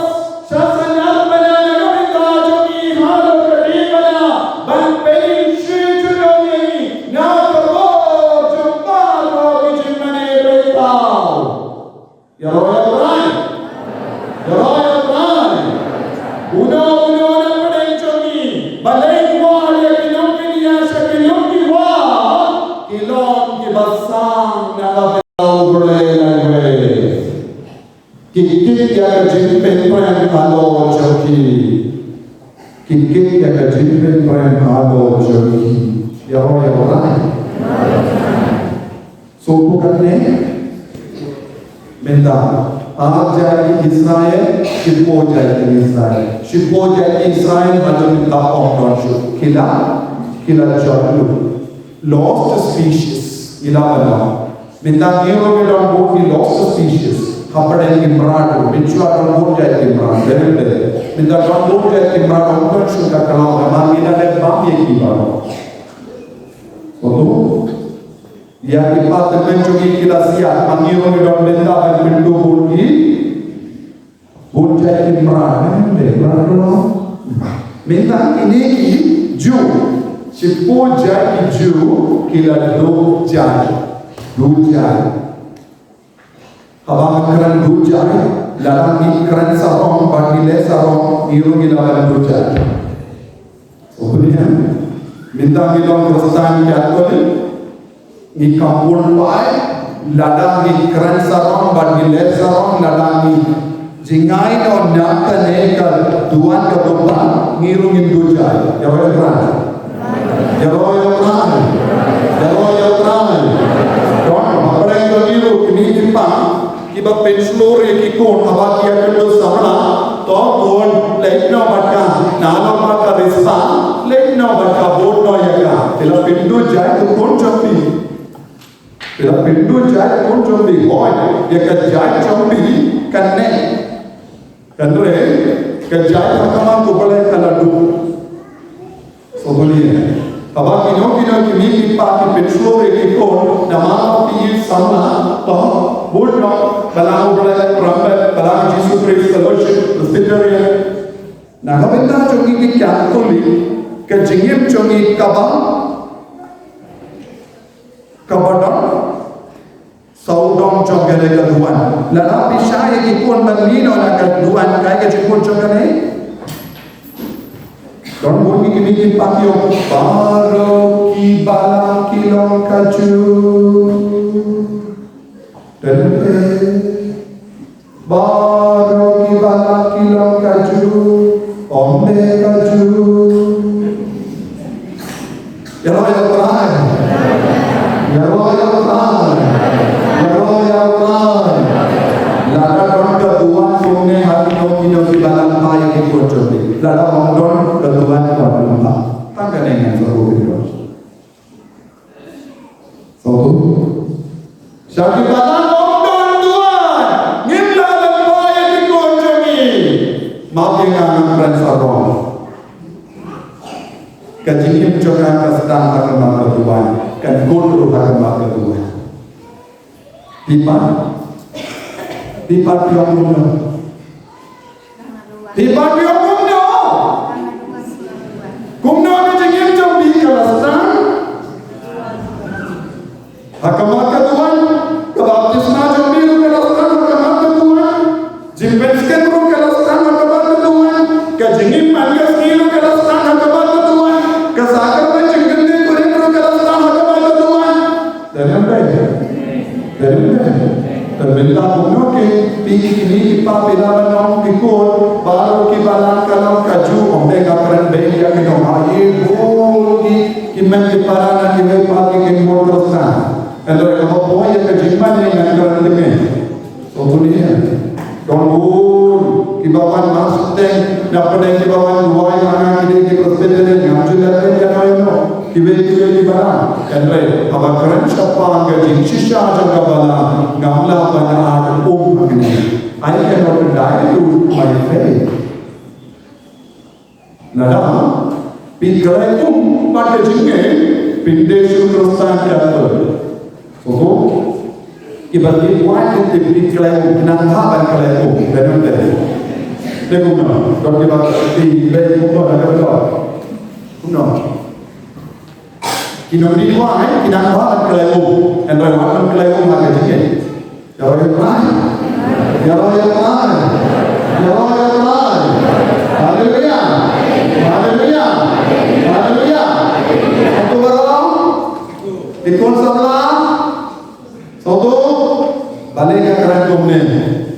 shah synñiar bynta na ka bynta jong ngi halor ka diengphna, ban pynshai junom ïa ngi na ka bor jong baroh ki jingmane bleitaw. Ïaroh ïa U Trai. Ïaroh ïa U Trai. Uno uno na pdeng jong ngi, balei wad ïa ki nongpynïaid sha ki lum ki wah, ki long kiba sang na ka bynta U Blei laiwei. Ki kit ïa ka jingpynprem halor jong ki. Ki kit ïa ka jingpynprem halor jong ki. Ïaroh ïa U Trai. Sngewthuh katne? Mynta ar jait ki Israel, shiphew jait ki Israel. Shiphew jait ki Israel haduh mynta ym don shuh. Ki la, ki la jot lut. Lost species. Ngi la ban ong. Mynta ngi ruh ngi don bun ki lost species. Hapdeng ki mrad ruh, mynshuwa don bun jait ki mrad. Dei, dei. Mynta don bun jait ki mrad, ym don shuh ka khlaw, namar ngi la dep bam ïa ki baroh. Sngewthuh? Ïa ki paidbah jong ngi ki la siat, ma ngi ruh ngi don bynta ban pynduh bun ki, bun jait ki mrad, eh, dei mrad ruh. Mynta kine ki Jiw, shiphew jait ki Jiw ki la duh jait, duh jait. Haba nga kren duh jait, lada ngi kren sarong bad ngi leh sarong, ngi ruh ngi la ban duh jait. Sngewthuh ïa, mynta ngi long Khristan Katholik, ngi kam bun paid, lada ngi kren sarong bad ngi leh sarong, lada ngi jngai noh na kane ka duwan ka bymman, ngi ruh ngin duh jait. Ïaroh ïa U Trai. Ïaroh ïa U Trai. Ïaroh ïa U Trai. Don hapdeng jong ngi ruh kine ki pang kiba pynshlur ïa ki khun haba ki ïakynduh samla. To khun, leit noh bad ka, nalor ba ka riewspah, leit noh bad ka, bud noh ïa ka. Phi la pynduh jait u khun jong phi. Phi la pynduh jait u khun jong phi. Hooid, ïa ka jait jong phi kan neh. Hynrei ka jait ha khmat U Blei ka la duh. Sngewbha ïa. Haba kino kino ki mei ki pa ki pynshlur ïa ki khun namar ba phi ïeit samla, to bud noh, ba la U Blei, Prambeh, ba la U Jisu Khrist, Fellowship Presbyterian. Na ka bynta jong ngi ki Katholik, ka jingim jong ngi kaba, kaba don sawdong jong kane ka duwan. Lada phi shah ïa ki khun ban mih noh na ka duwan, kaei ka jingmut jong kane? Don bun ki kmie ki pa ki ong, baroh ki balang ki long kajuh. Don bun. Baroh ki balang ki long kajuh, ym dei kajuh. Ïaroh ïa U Trai. Ïaroh ïa U Trai. Ïaroh ïa U Trai. Lada don ka duwan kumne ha kino kino ki balang, phah ïa ki khun jong phi. Lada ym don ka duwan, ym don, phah. Tang kane ngan sa buh pyndonkam. Sawdong. Sha ki balang ym don duwan, ngim lah ban phah ïa ki khun jong ngi. Map ïa nga, ngan kren sawdong. Ka jingim jong nga ka sdang ha khmat ka duwan, kan kut ruh ha khmat ka duwan. Phi pat, phi pat phi ong kumno? Phi pat phi ong kumno? Kumno ka jingim jong phi, ka la sdang ha khmat ka duwan? Ka baptisma jong phi ruh ka la sdang ha khmat ka duwan? Jingpynskhem ruh ka la sdang ha khmat ka duwan? Ka jingim man ka sngi ruh ka la sdang ha khmat ka duwan? Ka sakramen jingkynthei kurim ruh ka la sdang ha khmat ka duwan? Te ngan dei. Te ngan dei. Te mynta kumno ki, phi ki kmie ki pa, phi lah ban ong ki khun, baroh ki balang ka long kajuh, ym dei, nga kren beit ïa ki nonghikai, bun ki, ki mei ki para na kiwei pat ki kynmaw Khristan. Hynrei haba poi ïa ka jingmane ngan kren teng. Sngewthuh ïa, don bun kiba wan marshiteng, na pdeng kiba wan duwai ha nga, ki dei ki Presbyterian, ngam ju leh ïa no ïa no, kiwei kiwei kiba wan. Hynrei haba kren shaphang ka jingshisha jong ka balang, ngam lah ban ai um hangne. I cannot dilute my faith. Lada phi kloi um bad ka jingngeit, phin dei shu Khristan katto. Oho. Kiba leit wai ki tip phi kloi um, phi nang bha ban kloi um, phi nang dei. Te kumno, don kiba phi kloi um na ka bynta. Kumno. Ki nongdie wai ki nang bha ban kloi um, hynrei wat nang kloi um ha ka jingngeit. Ïaroh ïa U Trai. Ïaroh ïa U Trai. Ïaroh ïa U Trai. Haleluya. Haleluya. Haleluya. Sngewthuh baroh? Ki khun samla. Sngewthuh? Balei nga kren kumne?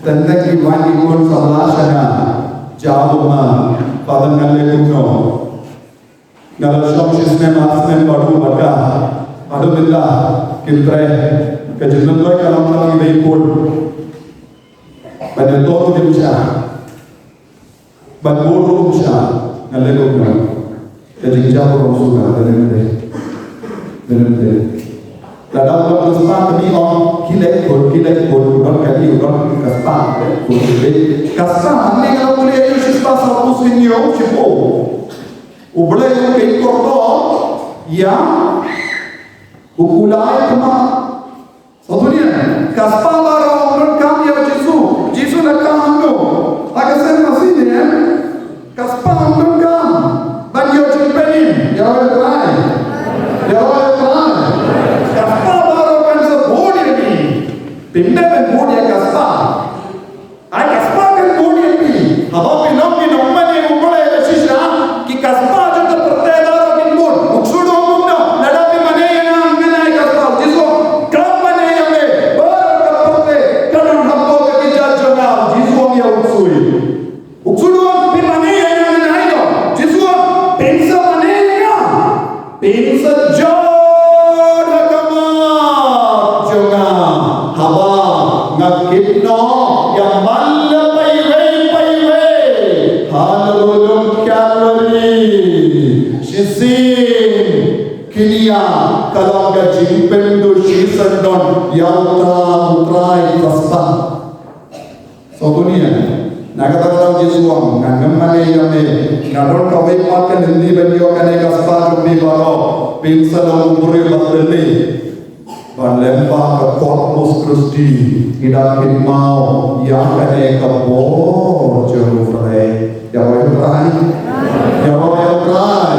Tang ki wan ki khun samla sha nga. Jia u ma. Father, ngan leh kumno? Nga la shong shi snem ar snem bad u bad ka. Haduh mynta kim treh. Ka jingmyntoi ka long tang iwei i pud. Ban ïathuh kim shah. Ban bud ruh kim shah. Ngan leh kumno? Ka jingjia ruh ym sngewsih, leh kumne. Leh kumne. Lada u don ka spah, ka mei ong, khie leit bud, khie leit bud, u don ka mei, u don ka spah, bud, bud. Ka spah, hangne nga la pule ïa u, shi spah sawphew shiphew. U Blei u pynkyndit ïa u kulai khmat. Sngewthuh ïa, ka spah baroh ym donkam ïa u Jisu. Jisu la kah hangno? Ha ka seng masi ne? Ka spah ym donkam ban ïoh jingpynim. Ïaroh ïa U Trai. Ïaroh ïa U Trai. Ka spah baroh kan sa bud ïa ngi. Pynban ban bud ïa ka spah. Ai ka spah kan bud ïa phi. Haba phi long ki nongmane U Blei ba shisha, ki ka spah jong ka pyrthei baroh kin bud. U Jisu u ong kumno? Lada phi mane ïa nga, ngan ai ka spah. U Jisu u ong, khlem mane ïa me, baroh ka pyrthei ka don hapoh ka kjat jong nga. U Jisu u ong ïa u ksuid. U ksuid u ong, phi mane ïa nga, ngan ai noh. U Jisu u ong, phin sa mane ïa nga. Phin sa jot ha khmat jong nga haba nga kit noh ïa man la paiwei paiwei ha lade lum Kalbari. Shisien kine ka long ka jingpynduh shisyndon ïa uta u trai ka spah. Sngewthuh ïa, Na kata ka daw Jisu u ong, nga ngam mane ïa me, nga don kawei pat ka lynti ban ïoh kane ka spah jong phi baroh, phin sa long u briew ba thymmai. Bad lyngba ka Corpus Christi, ngi dang kynmaw ïa kane ka bor jong U Blei. Ïaroh ïa U Trai. Ïaroh ïa U Trai.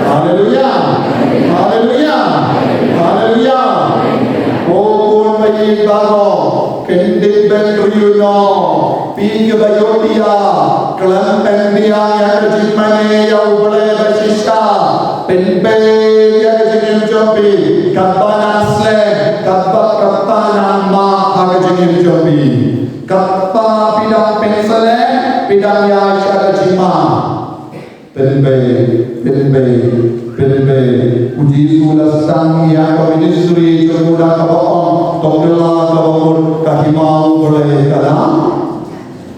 Haleluia. Haleluia. Haleluia. Ko khun ba ïeit baroh, kyndit ban riewnoh. Phi kiba ïohi ïa, khlem pynbiang ïa ka jingmane ïa U Blei ba shisha. Pynbeit ïa ka jingim jong phi, katba nang slem, katba, katba nang map ha ka jingim jong phi. Katba phi dang pynslem, phi dang ïaid sha ka jingmap. Pynbeit, pynbeit, pynbeit. U Jisu u la sdang ïa ka ministry jong u da kaba ong, to kylla kaba mut, ka hima U Blei ka la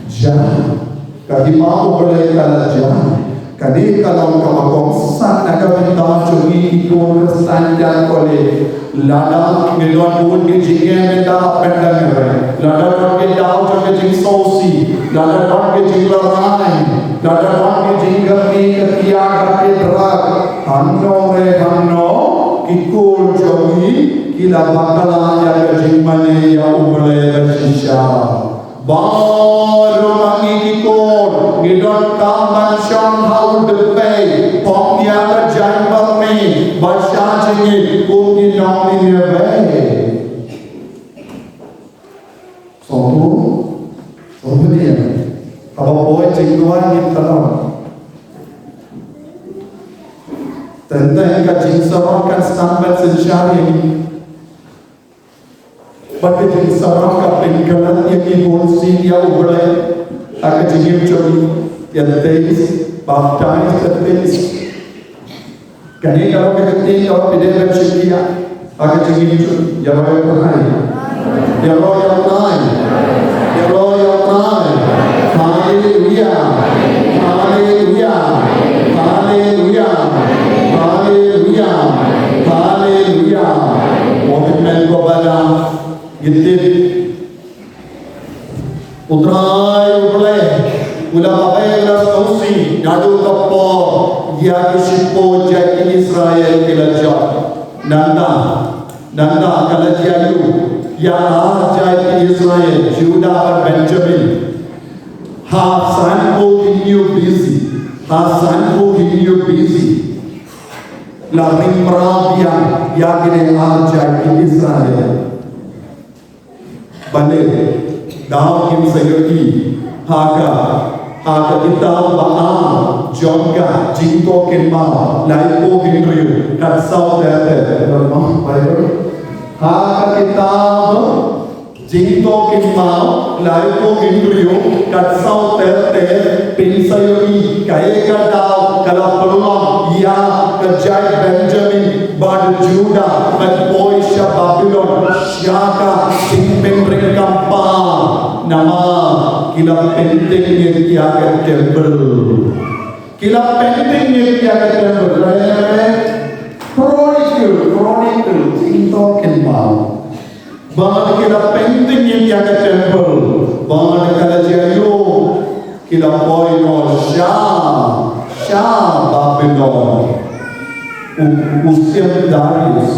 jan. Ka hima U Blei ka la jan. Kane ka long kaba kongsan na ka bynta jong ngi ki khun Khristan jan kole. Lada ngi don bun ki jingeh mynta hapdeng ngi, lada don ki daw jong ki jingsngewsih, lada don ki jinglehraiñ, lada don ki jingkyrmen ka kiad bad ki drug, hangno re hangno, ki khun jong ngi ki la bakla ïa ka jingmane ïa U Blei ba shisha. Baroh ma ngi ki khun ngi donkam ban shong ha u dpei, phong ïa ka jaiñbyrni ba sha jingit kum ki nong Nineveh. Sngewthuh? Sngewthuh ïa. Haba poi jingduwai ngin kynnoh. Teng teng ka jingsarong kan sdang ban synshar ïa ngi. Bad ka jingsarong ka pynkhlad ïa ngi bunsien ïa U Blei ha ka jingim jong ngi, ïa theist, baptized theist. Kane ka long ka ktien kaba phi dei ban shim ïa ha ka jingim jong ngi. Ïaroh ïa U Trai. Ïaroh ïa U Trai. Ïaroh ïa U Trai. Haleluia. Haleluia. Haleluia. Haleluia. Haleluia. Ong men ko bala. Ngin tip. U Trai U Blei u la batai, u la sngewsih naduh ka por ïa ki shiphew jait ki Israel ki la jop. Nangta, nangta ka la jia ïa ar jait ki Israel, Judah bad Benjamin. Ha san ko hynñiew B C, ha san ko hynñiew B C. La ring mraw biang ïa kine ar jait ki Israel. Balei? Daw ngin sa ïohi ha ka, ha ka kitab ba ar jong ka Jingthoh Kynmaw, laiphew hynriew, khatsaw ter ter, ha ka kitab Jingthoh Kynmaw, laiphew hynriew, khatsaw ter ter, phin sa ïohi kaei ka daw ka la pynlong ïa ka jait Benjamin bad Judah ban poi sha Babilon, sha ka jingpynring kam par, namar ki la pyntngit ïa ka temple. Ki la pyntngit ïa ka temple. Chronicle, Chronicle, Jingthoh Kynmaw. Bad ki la pyntngit ïa ka temple. Bad ka la jia ïa u, ki la poi noh sha, sha Babilon. U, u siem Darius.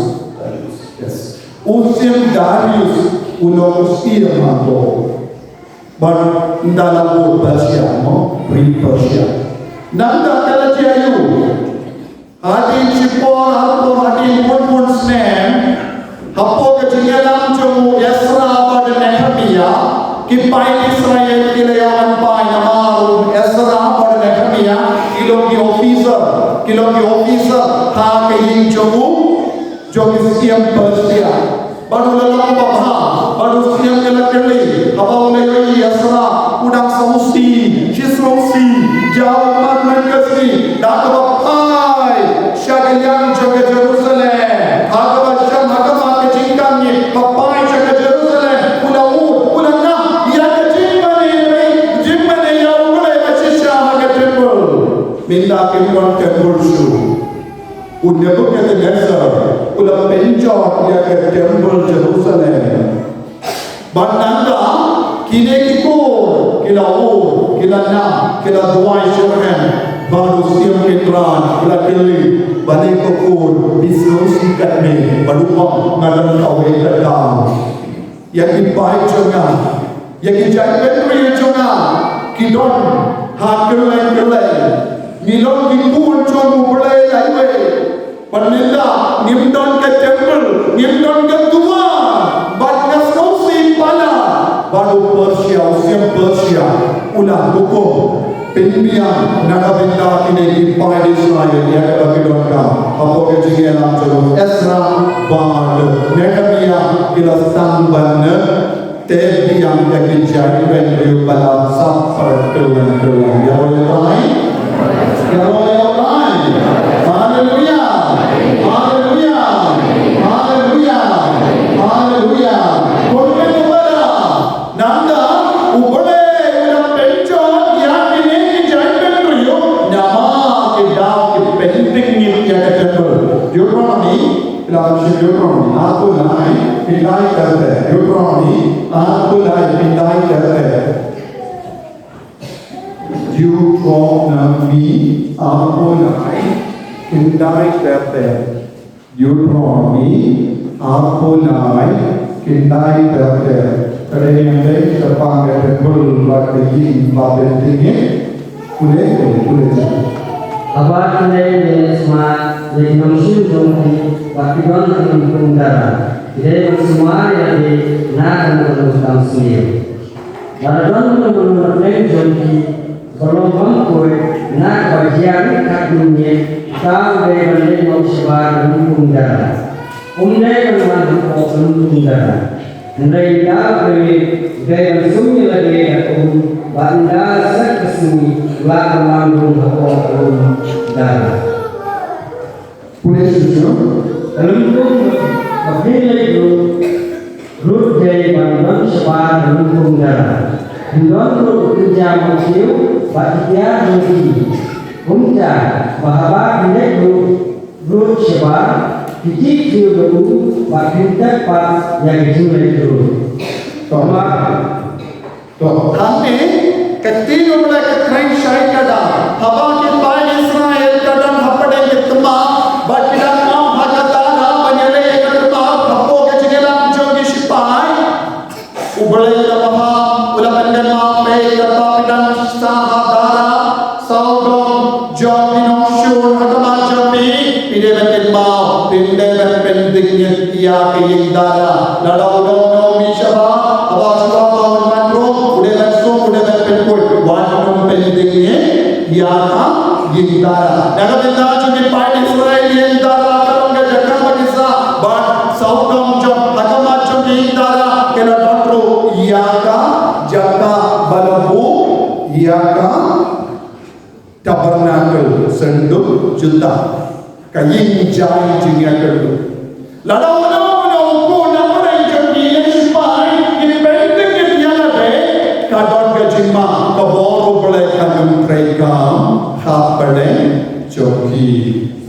Yes. U siem Darius u long u siem hato. Bad nda la bud Persia mo, ri Persia. Nangta ka la jia ïa u. Hadien shipor, arpor, hadien bun bun snem, hapoh ka jingïalam jong u Ezra bad Nehemiah, ki paid Israel ki la ïoh ban phai namar u Ezra bad Nehemiah ki long ki officer, ki long ki officer ha ka ïing jong u, jong u siem Persia. Bad u la long babha, bad u siem u la kylli, haba u la ïohi Ezra u dang sngewsih, shi sngewsih, jaw ummat man ka sngi, da kaba phai sha ka liang jong ka Jerusalem, ha kaba shong ha kaba ka jingkam ngi, ba phai sha ka Jerusalem, u la ud, u la ngam ïa ka jingmane, jingmane ïa U Blei ba shisha ha ka temple. Mynta kim don temple shuh. U Nebuchadnezzar u la pynjot ïa ka temple Jerusalem. Bad nangta kine ki kur ki la ur, Ki la nang, ki la duwai sha U Blei, bad u siem ki trai, u la kylli, balei ko kur, phi sngewsih katne, bad u ong, nga don kawei ka daw. Ïa ki paid jong nga, ïa ki jait bynriew jong nga, ki don ha kylleng kylleng. Ngi long ki khun jong U Blei laiwei. Bad mynta ngim don ka temple, ngim don ka duwan, bad nga sngewsih palat. Bad u Persia, u siem Persia, u la hukum, pynbiang na ka bynta kine ki paid Israel ïa kaba ki donkam. Hapoh ka jingïalam jong u Ezra bad Nehemiah, ki la sdang ban tip biang ïa ki jait bynriew ba la sah pyrkhat kyrwan kyrwan. Ïaroh ïa U Trai. Ïaroh ïa U Trai. Haleluya. Haleluya. Haleluya. Haleluya. Kumne kumne. Nangta U Blei u la pynjot ïa kine ki jait bynriew namar ki daw ki pyntngit ïa ka temple. Deuteronomy, phi lah ban shim Deuteronomy arphew lai, khyndai ter ter. Deuteronomy arphew lai, khyndai ter ter. Deuteronomy arphew lai, khyndai ter ter. Deuteronomy arphew lai, khyndai ter ter. Ka dei ngan dei shaphang ka temple bad ka ïing ba pyntngit. Pule, pule, pule. Haba ki leit ban leh sumar ïa ki nongshun jong ki, bad ki don ha ka lympung dara, ki dei ban sumar ïa lade na ka nongbah sniew. Lada don uno uno na pdeng jong ki uba long bymkhuid na kaba jia rit khatmynñiat, uta u dei ban leit noh shabar lympung dara. Um dei ban wan hapoh lympung dara. Hynrei ynda u pynleit, u dei ban sum ïa lade da ka um, bad ynda shet ka sngi, u lah ban wan rung hapoh ka um dara. Pule shuh shuh. Ka lympung ba phin leit ruh, ruh dei ban don shabar ka lympung dara. Phin don ruh u kynja mawsiew bad ki tiar jong ki. Kumta ba haba phin leit ruh, ruh shabar, phi tih kiew da u bad phin tep pat ïa ka jingleit ruh. Toma. To, hangne, ka ktien U Blei ka kren shai ka dei, haba ki paid Israel ki don hapdeng ka tma, bad ki dang ap ha ka dara ban ïaleh ïa ka tma, hapoh ka jingïalam jong ki shipai. U Blei u la bha, u la pynkynmaw, peit, kata phi dang sah ha dara, sawdong jong ki nongshun ha khmat jong phi, phi dei ban kynmaw, phin dei ban pyntngit ïa ka ïing dara. Lada u don uno u mih shabar, haba shu ap ba un wan rung, u dei ban sum, u dei ban pynkhuid, wat nym pyntngit ïa ka ïing dara. Na ka bynta jong ki paid Israel, ïing dara ka long ka jaka ba ki sah, bad sawdong jong ha khmat jong ki ïing dara, ka la don ruh ïa ka jaka ba la buh ïa ka Tabernacle, synduk jutang, ka ïing jai jingïakynduh. Lada uno uno u khun na pdeng jong ki ïa ki shipai, ki pyntngit ïa lade, ka don ka jingma, ka bor U Blei kan ym treikam hapdeng jong ki.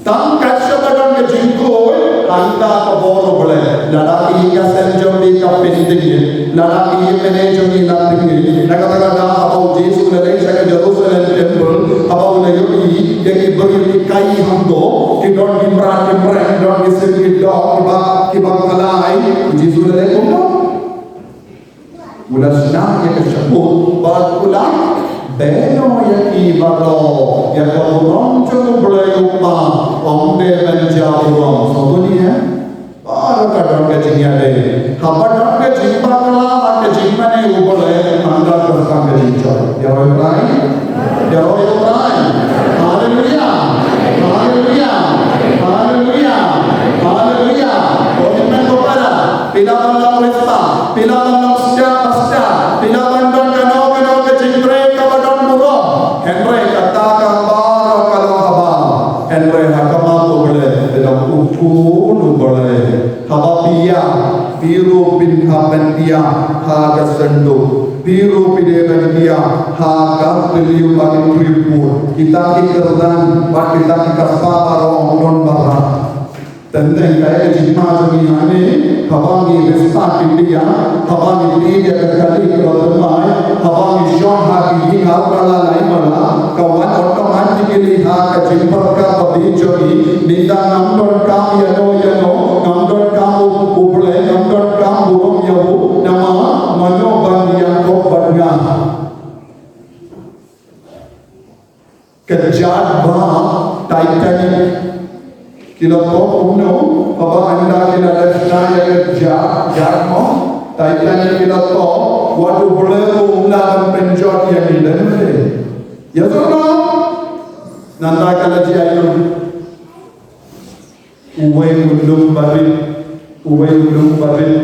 Tang kat shaba don ka jingkhuid, hangta ka bor U Blei. Lada ka ïing ka sem jong phi ka pyntngit, lada ka ïing mane jong phi la pyntngit, na kata ka daw haba u Jisu u la leit sha ka Jerusalem Temple, haba u la ïohi ïa ki briew ki kai hangto, ki don ki mrad ki mreng, don ki sim ki doh, kiba, kiba khlaiñ, u Jisu u la leit kumno? U la shna ïa ka shakut bad u la beh noh ïa ki baroh, ïa ka burom jong U Blei U Kpa, ym dei ban jia burom. Sngewthuh ne em? Baroh ka don ka jingïadei. Haba don ka jingbakla bad ka jingmane U Blei, hangta ka don ka jingjop. Ïaroh ïa U Trai. Ïaroh ïa U Trai. Haleluya. Haleluya. Haleluya. Haleluya. Ko hynmen ko para, phi lah ban long Khrista, phi lah ban long step by step, phi lah ban don kano kano ka jingtrei kaba don burom. Hynrei kata ka baroh ka long haba, hynrei ha khmat U Blei phi long u khun U Blei. Haba phi ïa, phi ruh phin hap ban ïa ha ka synduk. Phi ruh phi dei ban ïa ha ka thliew ba ki tripur. Kita ki kyrdan bad kita ki kyrpang baroh ym don ba rah. Teng teng kaei ka jingma jong ngi hangne, haba ngi respect ki ïa, haba ngi tih ïa ka kali kaba thymmai, Haba ngi shong ha ki ïing ha la lai mala, ka wan automatically ha ka jingpyrkhat ba biang jong ngi, mynta ngam donkam ïano ïano, ngam donkam u, u Blei, ngam donkam burom ïa u, namar mano ban ïakob bad nga. Ka jait ba Titanic ki la toh kumno, haba ynda ki la leh na ïa ka jait, jait mo, Titanic ki la toh, wat u Blei ruh um lah ban pynjot ïa ngi lem lem. Yes or no? Nangta ka la jia ïa u. Uwei u nongbarit, uwei u nongbarit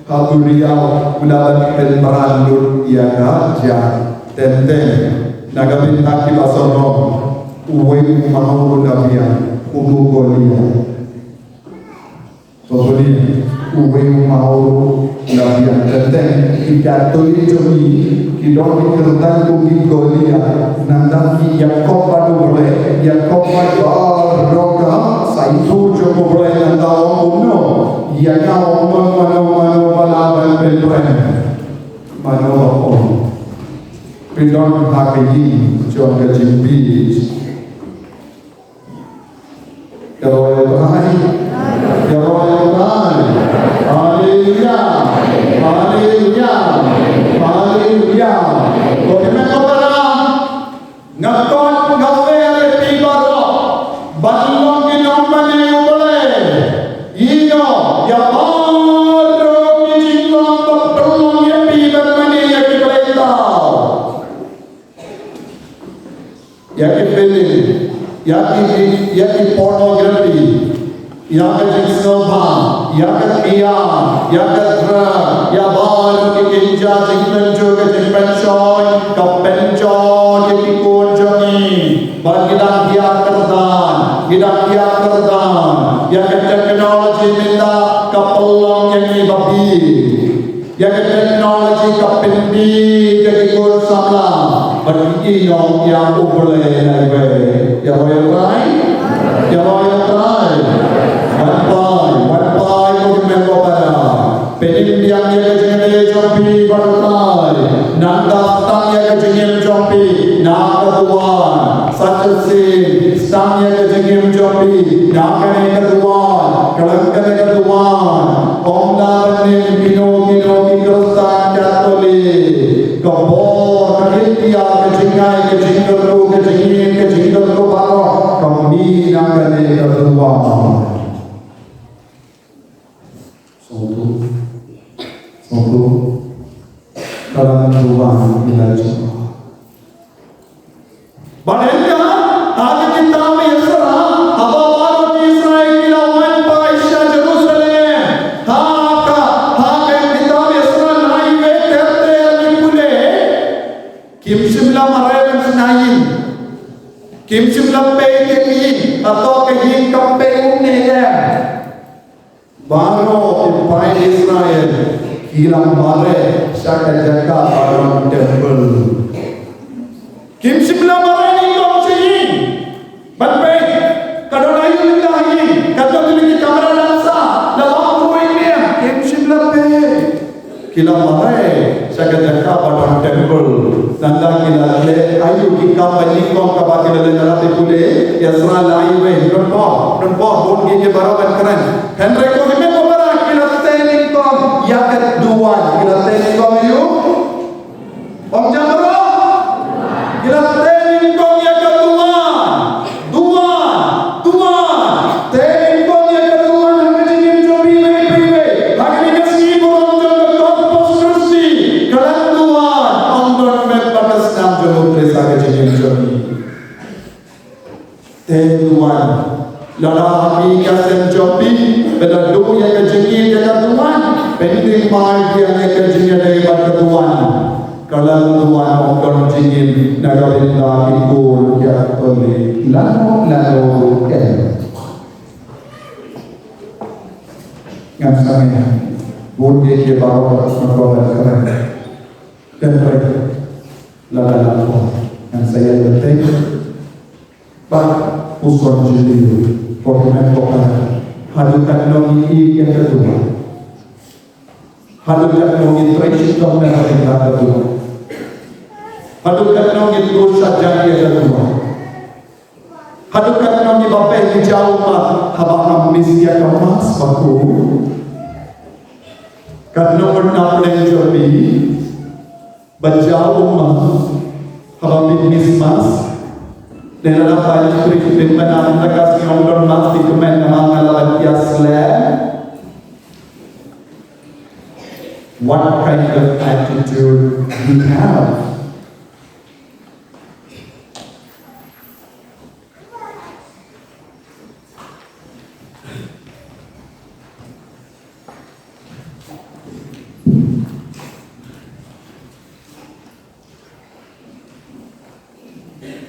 ha duriaw u la ban pynbran lut ïa ka jia. Teng teng na ka bynta kiba sngewbha, uwei u maw u la biang, u Goliath. To soni, uwei u maw u la biang. Teng teng ki Katholik jong ngi ki don ki kyrteng kum ki Goliath, nangta ki ïakob bad u Blei, ïakob bad baroh ka saitu jong u Blei, nangta ong kumno, ïa nga ong don mano mano ba lah ban pynbran. Mano ba ong. Phi don ha ka ïing jong ka jingbieit. Ïaroh ïa u Trai. Ïaroh ïa u Trai. Haleluya. Haleluya. Haleluya. Ko kmen ko para. Nga khot nga wer ïa phi baroh ban long ki nongmane U Blei. Ïa ïa baroh ki jinglong ba pynlong ïa phi ban mane ïa ki blei thaw. Ïa ki film, ïa ki, ïa ki pornography, ïa ka jingsngewbha, ïa ka khia, ïa ka drug, ïa baroh ki kynja jingpynjur ka jingpynshoi, ka pynjot ïa ki khun jong ngi. Ba ki dang khia kyrdan, ki dang khia kyrdan, ïa ka technology mynta ka pynlong ïa ngi babi. Ïa ka technology ka pynbieit ïa ki khun samla. Bad ki ïoh ïa U Blei na iwei. Ïaroh ïa u Trai. Ïaroh ïa u Trai. Wan pai, wan pai ko kmen ko para. Pynbiang ïa ka jingïadei jong phi bad U Trai. Nangta tang ïa ka jingim jong phi na ka duwan. Sa shisien, sdang ïa ka jingim jong phi na kane ka duwan, khlem kane ka duwan. Ym lah ban nym kino kino ki Khristan Katholik. Ka bor, ka India, ka jingai, ka jingkyrkhu, ka jingim, ka jingkyrkhu baroh ka mih na kane ka duwan. Sngewthuh. Sngewthuh. Ka la nang duwan ïa la jong. Bad hynda ha ka kitab Ezra, haba baroh ki Israel ki la wan pai sha Jerusalem, ha ka, ha ka kitab Ezra nai wei ter ter ngi pule, kim shym la mareh ban shna ïing. Kim shym la pei ïing, hato ka ïing kam pei kumne em. Baroh ki paid Israel ki la mareh sha ka jaka ba don temple. Kim shym la mareh nyngkong sha ïing. Ban peit ka don aïu lynda ha ïing, ka don tylli ki kamra dang sah, la lap ruh ïing ne em, kim shym la peit. Ki la mareh sha ka jaka ba don temple. Nangta ki la leh aïu ki kam ba nyngkong kaba ki la leh, nangta te pule Ezra lai wei, don por, don por, bun ki ki baroh ban kren. Hynrei ko hynmen ko para ki la tei nyngkong ïa ka duwan, ki la tei nyngkong ïa u. Ong jam baroh. Ki la tei nyngkong ïa ka duwan. Duwan, duwan. Tei nyngkong ïa ka duwan ha ka jingim jong phi iwei pa iwei. Ha kane ka sngi burom jong ka Corpus Christi. Ka la duwan. Ym don met bad ka snam jong U Khrist ha ka jingim jong phi. Te duwan. Lada ha phi ka seng jong phi, ba la duh ïa ka jingïeit ïa ka duwan, pynthikna ïa ka jingïadei bad ka duwan. Ka la duwan ym don jingim na ka bynta ki khun Katholik. Lano lano ruh em. Ngan sa mih. Bun ki baroh sngewbha ban kren. Kren. Lada lano ngan sa ïa kren. Ba u son jylliew, ko hynmen ko para, haduh katno ngi ïeit ïa ka duwan. Haduh katno ngi trei shitom na ka bynta ka duwan. Haduh katno ngin dur sha jaiñ ïa ka duwai? Haduh katno ngi ba peit ki jaw ma haba ngam miss ïa ka mass ba khuid? Katno ngut na pdeng jong phi ba jaw ma haba phi miss mass? Lada phi trei pynbna mynta ka sngi ym don mass, phi kmen namar nga la ban ïaslem. What kind of attitude we have?